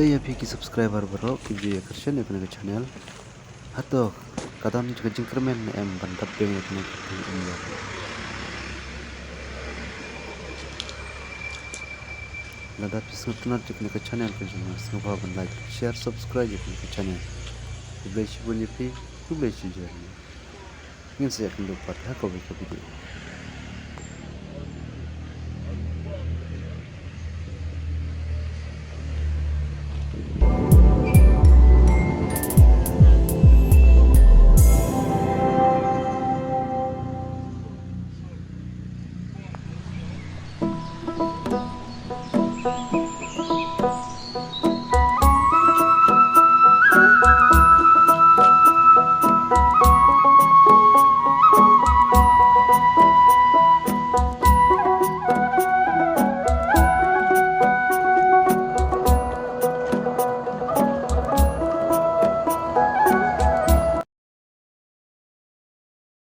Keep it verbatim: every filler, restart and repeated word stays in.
Te ïa phi ki subscriber baroh ki ju ïa kyrshan ïa kane ka channel. Hato ka don ka jingkyrmen ne em ban dap biang ïa kane ka phi em ïa. Lada phi sngewtynnat ïa kane ka channel ka jong nga, sngewbha ban like, share, subscribe ïa kane ka channel. Khublei shibun ïa phi, khublei shibun. Ngin sa ïakynduh pat ha kawei ka video.